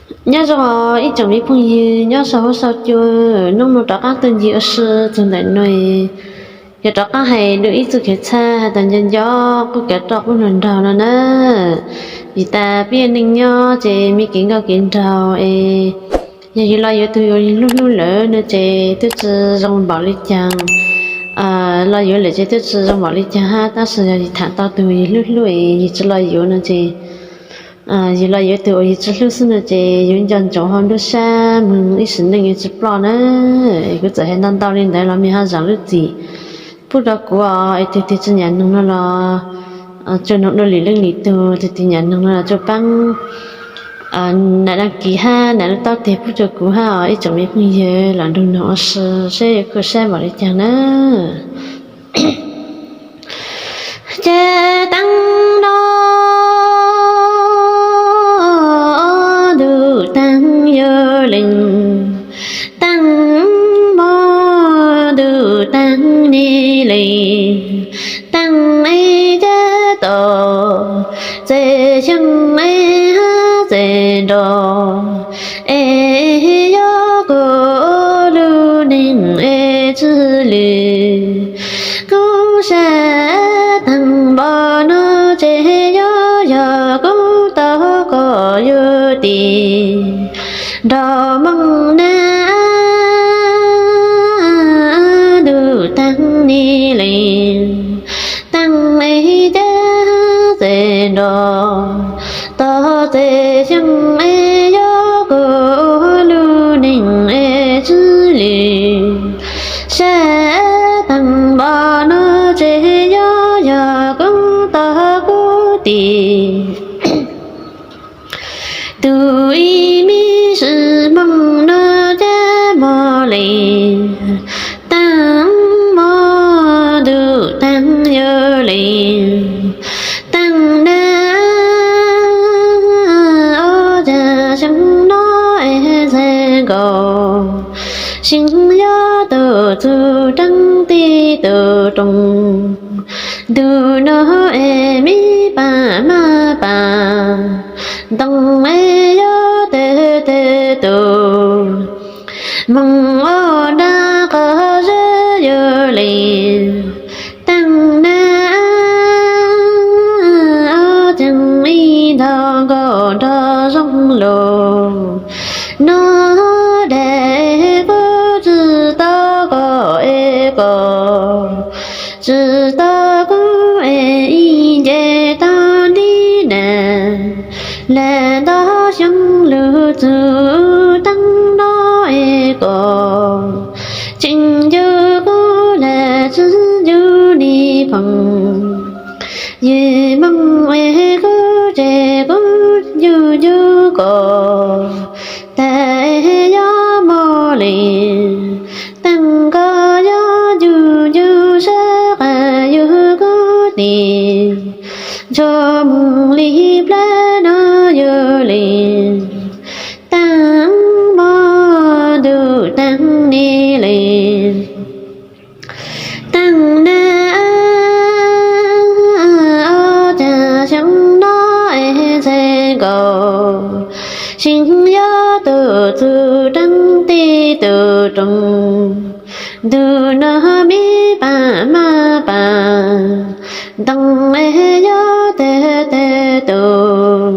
Nyob zoo ib tsoom me phooj ywg nyob sau huab sau cua, hnub no rov qab tuaj ncig ua si txog ntawm no, yog rov qab hais dua ib txuj kev txhaj has tas nco nco qub kav roj qub nrog nraug no na. Vim tas peb yog neej nyob ces me kev nkauj kev nraug es yog yus los yuav tus uas yus hlub hlub lawm no ces twb tsis zoo npaum li cas, los yuav lawm ces twb tsis zoo npaum li cas hab, tab sis yog yus tham tau tus yus hlub hlub es yus tsis los yuav no ces yus los yuav tus uas yus tsis hlub xwb no ces yuav nco ntsoov ho nruab sab moog ib sim neej yuav tsis ploj na. Kuv txawm hais ntau ntau li ntawd los mej ho zam lub txim pub rau kuv os. Es tus twg tsis nyiam noog no los tsuas noog dua lwm leej lwm tug, tus twg nyiam noog no los tsuas paab nias dag kis hab nias lub taub teg pub rau kuv hab os ib tsoom me phooj ywg. Los nrug noog ua si seb yuav khuj sab npaum li cas na. Ces taag nrho ntuj taag yuv leeg, taag nrho ntuj taag ni leeg, taag ib cag tom txais xyoo es hab txais nrog, es yog kuv lub neej es tsi lwm. Kuv sab taag npaum no ces yuav yog kuv tau kom yug tim nrog moog na. Ntuj taag ni leeg, taag ib cag txais nrog, tom txais xyoo es yog kuv lub neej es tsi lwm. Sab taag npaum no ces yuav yog kuv tau kuv tim tus ib me sib moog no cab mog li, taag mog ntuj taag yuv leeg, taag na ob cag xyoo no es txhais nkaus, sib yog tus txug teeb ti tus rooj. Ntuj no es mej pam maj pam, ntoo es yog teg teg tus, moog ua dlaab qhov zeb yuv leeg, taag na ob cag ib ntog nkaus nrog zoo lug. Nov dlaab kuv tsi tau kom es kom, tsi tau kuv es ib nce tau ntiv na. Lam nto xyoo lug txug taag no es kom, tseem yug kuv lam tsi yug nij phooj. Yog moog es kuv ces kuv yug yug kom, tas es yog moog li, taag koj yog yug yug sab qab yug kuv tim, ntsoo moog li plab no yuv leeg, taag mog ntuj taag ni leeg, taag na ob cag xyoo no es txhais nkaus, sib yog tus txug teeb ti tus rooj. Ntuj no mej pam maj pam, ntoo es yog teg teg tus,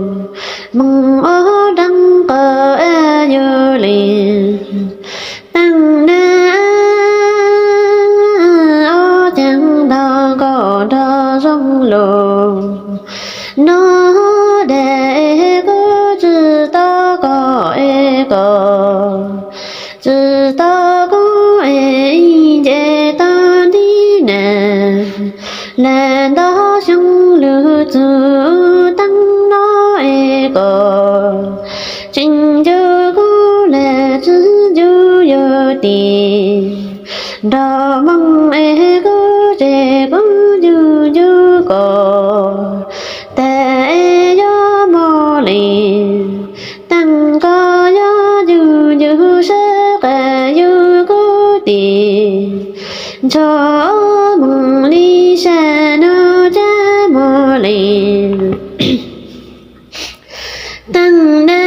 moog ua dlaab qhov es yuv leeg, taag na ob cag ntog nkaus nrog zoo lug. Nov dlaab kuv tsi tau kom es kom, tsi tau kuv es ib nce tau ntiv na. Lam nto xyoo lug txug taag no es kom, tseem yug kuv lam tsi yug yug tim, nrog moog es kuv ces kuv yug yug kom, tas es yog moog li, taag koj yog yug yug sab qab yug kuv tim, ntsoo moog li sab no cab mog li, taag na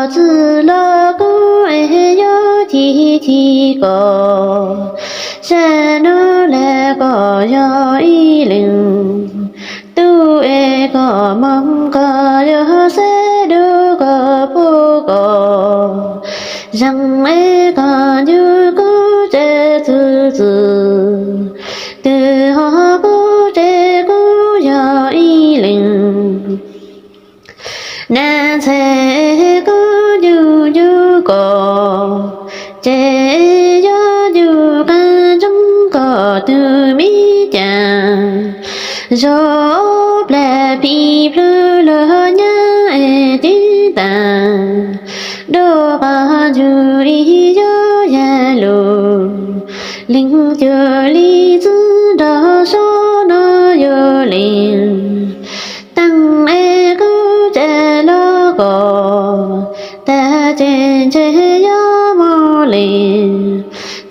Txwj laug kuv es yuav ci ci koj, sab hnub lam koj yog ib leeg. Tub es koj moog koj yuav xaiv dua koj puj koj, zeem es koj ncu kuv tsev txwj txwv, twb hov kuv tsev kuv yog ib leeg. Nas ntxhais kuv ncu ncu koj, ces yuav ncu qab ntsoov koj tug mi cas. Zov plag pim plug luag nyab es ceeb tas, dua qhov ncu ib yuav yam lug, leeg cuag li txwv nrog sab hnub yuav leeg. Teem es kuv tsev los koj, tag ces ntshe yuav mob leeg.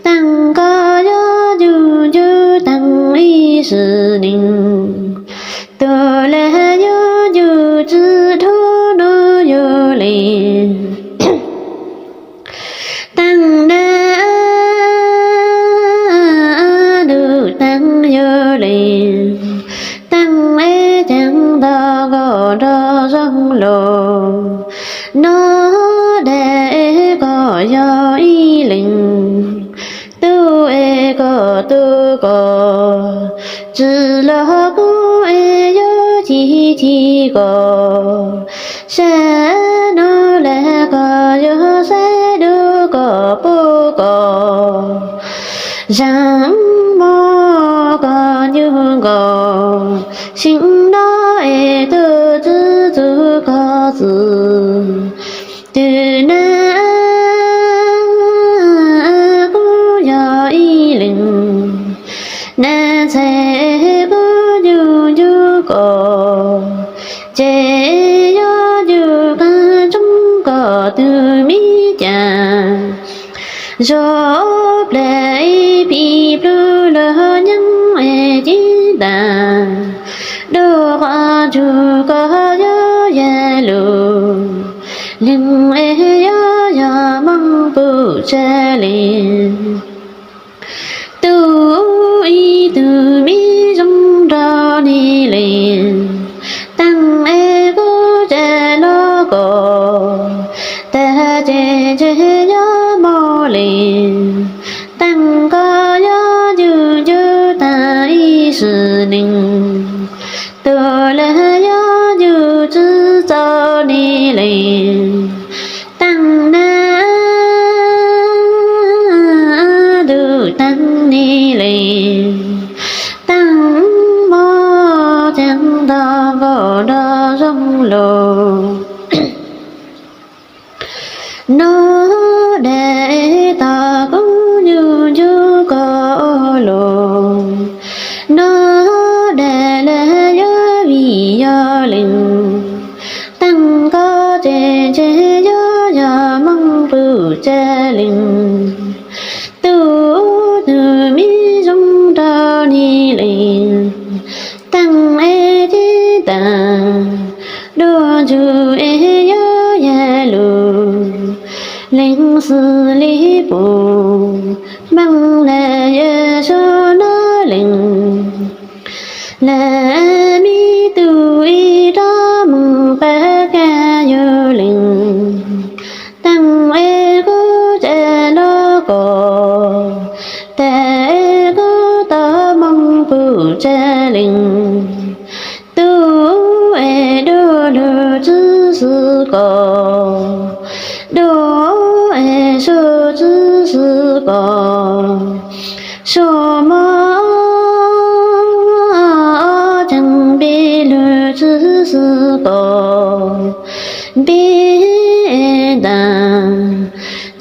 Teem koj yuav ncu ncu teem ib sim neej, tug lam yuav ncu txwv dhau hnub yuav leeg. Teem na, ntuj teem yuav leeg. Teem es caag tau koj nrog zoo lug, nov dais es koj yog ib leeg. Tub es koj tu koj, txwj laug kuv es yuav ci ci koj, sab hnub lam koj yuav xaiv dua koj puj koj, zeem mob koj ncu nkaus, sim no es tug txwv txug koj txwv. Twg na, kuv yog ib leeg. Nas ntxhais kuv ncu ncu koj, ces yuav ncu qab ntsoov koj tug mi cas. Zov plag pim plug luag nyab es ceeb tas, dua qhov ncu koj yuav yam lug, leeg es yuav yog moog puj tsav leeg. Tub ib tug mi zoo nrog nwg leeg. Teem es kuv tsev los koj, tag ces ntshe yuav mob leeg. Teem koj yuav ncu ncu tag ib sim neej, tug lam yuav ncu txwv txug nwg leeg. Teem na, ntuj teem nwg leeg. Teem mob caag tau koj nrog zoo lug, nov dais tau kuv ncu ncu koj lug, nov dais lam yuav vim yog leeg. Teem koj ces ntshe yuav yog moog puj tsav leeg. Tub tug mi zoo nrog nwg leeg. Teem es ceeb tas, dua ncu es yuav yam lug, leeg xws li pum, moog lam yam sub nov leeg. Lam mi tug ib rov moog pab kag yug leeg. Teem es kuv tsev los koj, tag es kuv tau moog puj tsav leeg. Tub es dua lug txwv xwv koj, dua es sub txwv xwv koj, sub mob caag npej lug txwv xwv koj, npej tas,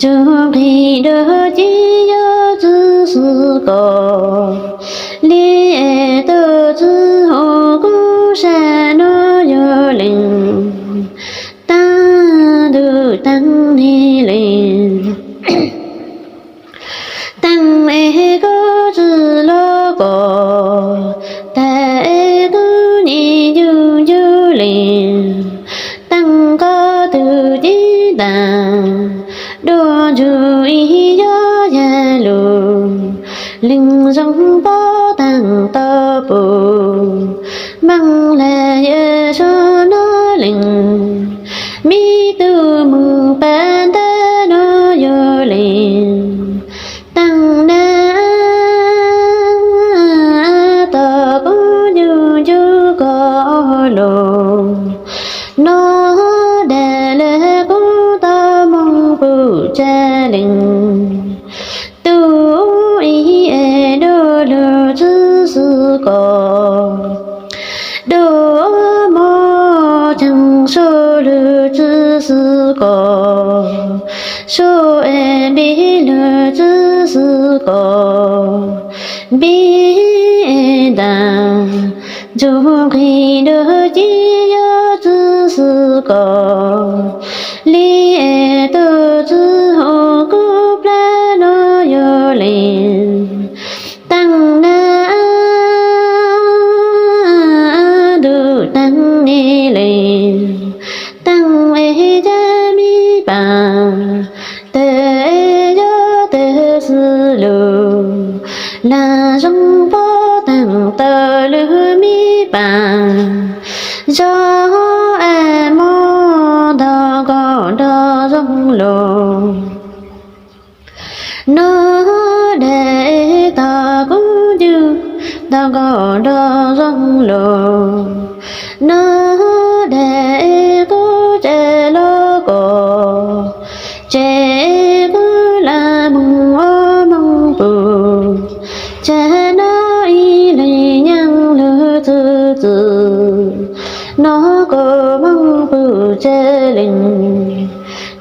tug nqig dua ci yuav txwv xwv koj, li es tug txwv hu kuv sab hnub yuav leeg. Tag ntuj tag nwg leeg. Teem es kuv txwv los koj, tag es kuv nyi ncu ncu leeg. Teem koj tug ceeb tas, dua ntsug ib yob yag lug, leeg zoo pob taag tau pum, maaj le yawm saub nub leeg, mib tug moog pab ntawm nuav yuav leeg, taag nab tog kuv ncu ncu koj lug, nub dag le kuv tau moog pum tseg leeg, tub ib es dua lug txwv xwv koj, dua muaj caag sub lug txwv xwv koj, sub es npib lug txwv xwv koj, npib es ntaag, ntsuj nqig dua ci yuav txwv xwv koj, li es tug txwv hu kuv plab nuav yuav leeg, taag nab ntuj taag ni leeg, taag es caj mib paag, tawg es yuav tawg xwb lug, laag zoo pob taag tau lug mib paag, zog es muab ntog koj nrog zoo lug, nub dag es tog kuv ncu ntog koj nrog zoo lug, nub dag es kuv tsev lug koj, tsev kuv lam moog ua moog pum, tseg nub ib leeg nyaam lug txwv txwv, nub koj moog pum tseg leeg,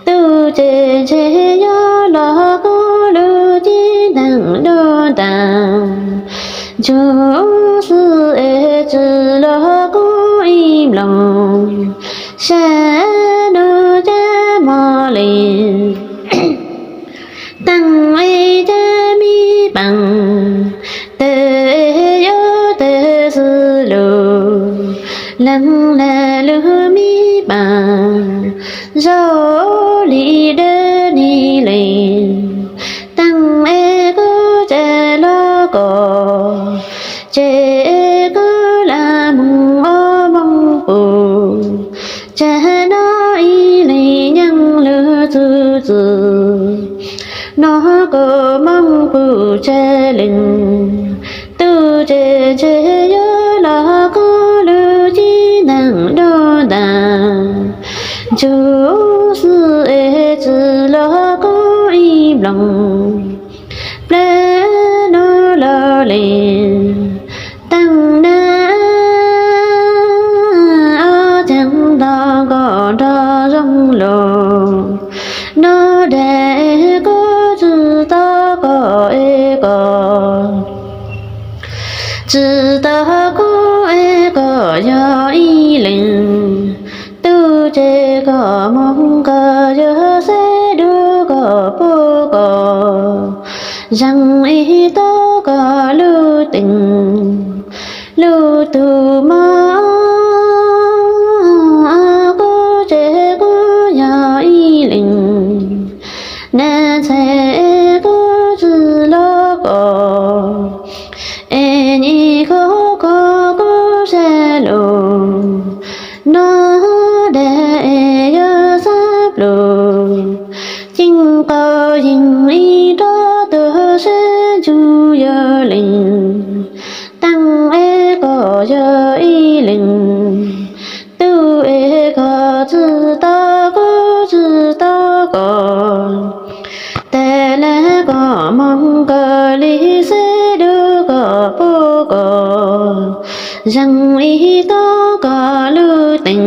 tub tsev ntshe yuav lug kuv lug ci ntaag dua ntaag, ntsuj xwb es tsi lug kuv ib nploog, sab nub caj mog leeg, taag es caj mib paag, tawg es yuav tawg xwb lug, laag le lug mib paag, zog li dawb ni leeg, taag es kuv tsev lug koj, tsev kuv lam moog ua moog pum, tseg nub ib leeg nyaam lug txwv txwv, nub koj moog pum tseg leeg, tub tsev ntshe yuav lug kuv lug ci ntaag dua ntaag, ntsuj xwb es tsi lug kuv ib nploog, plab nub lug leeg, taag nab ob caag ntog koj nrog zoo lug, nub dag es kuv tsi tau koj es koj, tsi tau kuv es koj yog ib leeg, tub tsev koj moog koj yog xeb dua koj pum koj, zeeg ib tug koj lub teem, lub tug mog, kuv tsev kuv yog ib leeg, nab ntxhais kuv tsi lug koj, es nyij koj koj kuv sab lug, nub dag es yuav xab plug, ceeb qau yeeg ib nrog tug sab ntsug yuav leeg, taag es koj yog ib leeg, tub es koj tsi tau kuv tsi tau koj, tag le koj moog koj li xeb dua koj pum koj, zeeg ib tug koj lub teem,